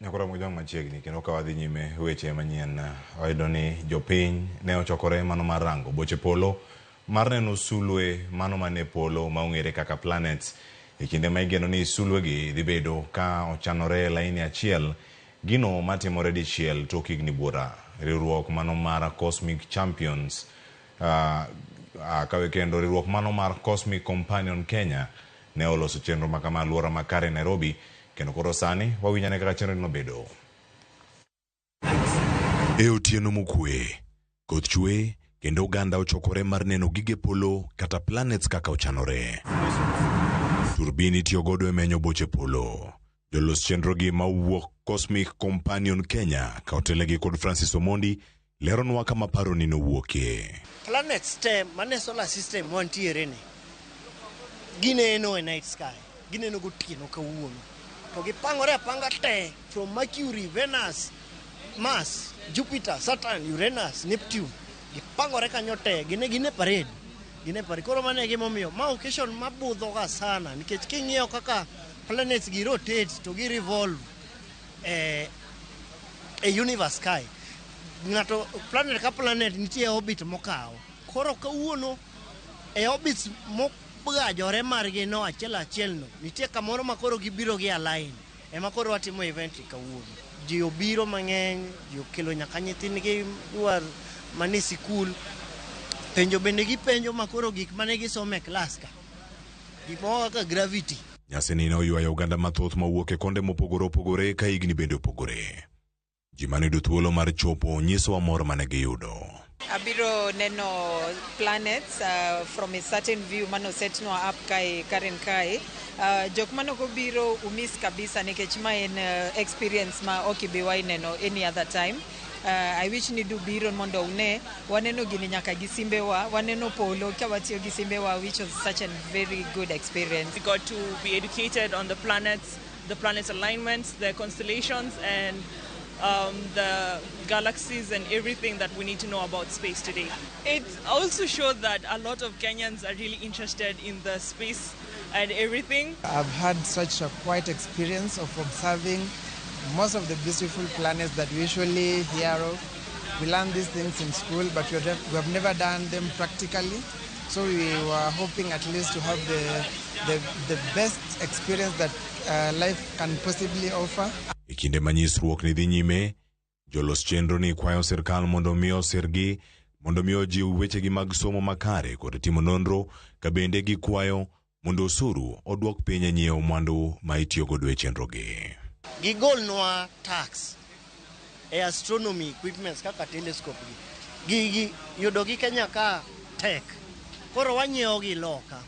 Nyakora Mojwang' machiegni kendo ka wadhi nyime weche manyien, wayudo ni jopiny ne ochokore mano mar rango boche polo mar neno sulwe mano mane polo ma ong'ere kaka planets. E kinde ma igeno ni sulwe gi dhi bedo ka ochanore e laini achiel, gino matimore dichiel tok higni buora. Riwruok mano mar Cosmic Champions, kawe kendo riwruok mano mar Cosmic Companion Kenya ne oloso chenro makama alwora ma Karen, Nairobi, kendo koro sani wawinjane kaka chenro nobedo. E otieno mokwe, koth chwe kendo oganda ochokore mar neno gige polo kata planets kaka ochanore. Turbin itiyo godo e menyo boche polo. Jolos chenro gi mawuok Cosmic Companion Kenya ka otelnegi kod Francis Omondi leronwa kama paroni nowuokie. Planets te mane solar system wantiere ni gineno e night sky, gineno gotieno kawuono to gipangore apanga te from Mercury, Venus, Mars, Jupiter, Saturn, Uranus, Neptune, gipangore kanyo te, gin e parade, gin e parade. Koro mano e gimomiyo ma occasion mabudho ga sana, nikech king'iyo kaka planets gi rotate to gi revolve e universe kae, ng'ato planet ka planet nitie orbit mokawo. Koro kawuono e orbits mogajore margi no achiel achiel no nitie kamoro ma koro gibiro gi align, ema koro watimo event kawuono. Ji obiro mang'eny, ji okelo nyaka nyithindgi dwar mane sikul penjo, bende gipenjo ma koro gik mane gisomo e klas ka, gik moko kaka gravity. Nyasini ne oywayo oganda mathoth mawuok e konde mopogore opogore ka higni bende opogore. Ji mane oyudo thuolo mar chopo nyisowa mor mane giyudo. Abiro neno planets from a certain view mano setnwa up kae Karen kae. Jok mane ok obiro umiss kabisa, nikech ma en experience ma ok ibi wai neno any other time. I wish ni dubiro mondo une. Waneno gini nyaka gi simbewa, waneno polo ka watiyo gi simbewa, which was such a very good experience. We got to be educated on the planets, the planets' alignments, the constellations, and the galaxies and everything that we need to know about space today. It also showed that a lot of Kenyans are really interested in the space and everything. I've had such a quiet experience of observing most of the beautiful planets that we usually hear of. We learn these things in school, but we have never done them practically. So we were hoping at least to have the best experience that life can possibly offer. E kinde ma nyisruok ni dhi nyime, jolos chenro ni kwayo sirkal mondo mi osirgi mondo mi ojiw wechegi mag somo makare kod timo nonro, ka bende gikwayo mondo osuru odwok piny e nyiewo mwandu ma itiyogodo e chenrogi. Gigolnwa tax e astronomy equipments kaka telescope gi. Gigi yudo gi Kenya ka tek. Koro wanyiewo gi loka.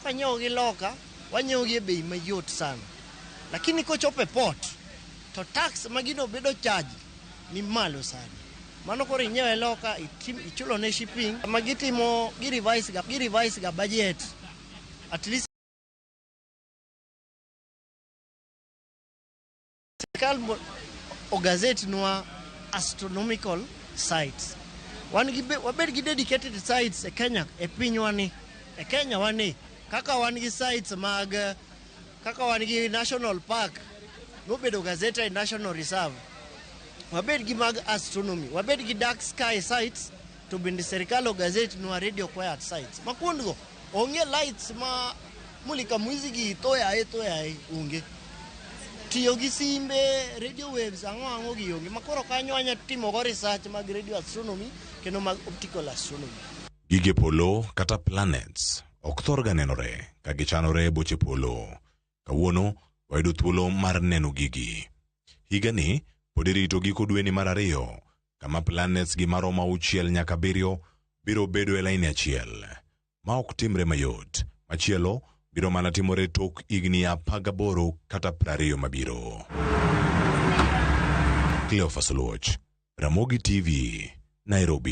Ka wanyiewo gi loka, wanyiewo gi e bei mayot sana. Lakini kochopo e port, to tax ma gino bedo charge ni malo sana. Mano koro inyiewe loka, ichulo ne shipping, ma gitimo gi revise ga budget. At least sirkal ogazette nwa astronomical sites. Wan gi wabed gi dedicated sites e Kenya, e pinywa ni. E Kenya wani, kaka wan gi sites mag, kaka wan gi national park nobedo gazetted national reserve. Wabed gi mag astronomy, wabed gi dark sky sites, to bende sirkal ogazette nwa radio quiet sites. Ma kuondgo onge lights ma mulika mwizi gi tho yaye tho yaye onge. Tiyo gi simbe, radio waves, ang'o ang'o gi onge. Ma koro kanyo wanya timo go research mag radio astronomy kendo mag optical astronomy. Gige polo kata planets ok thor ga nenore ka gichanore e boche polo. Kawuono wayudo thuolo mar neno gigi. Higani pod irito giko dweni mar ariyo kama planets gi maromo 6 nyaka 7 biro bedo e laini achiel. Ma ok timre mayot. Machielo biro mana timore tok higni 18 kata 20 mabiro. Cleophas Oluoch, Ramogi TV, Nairobi.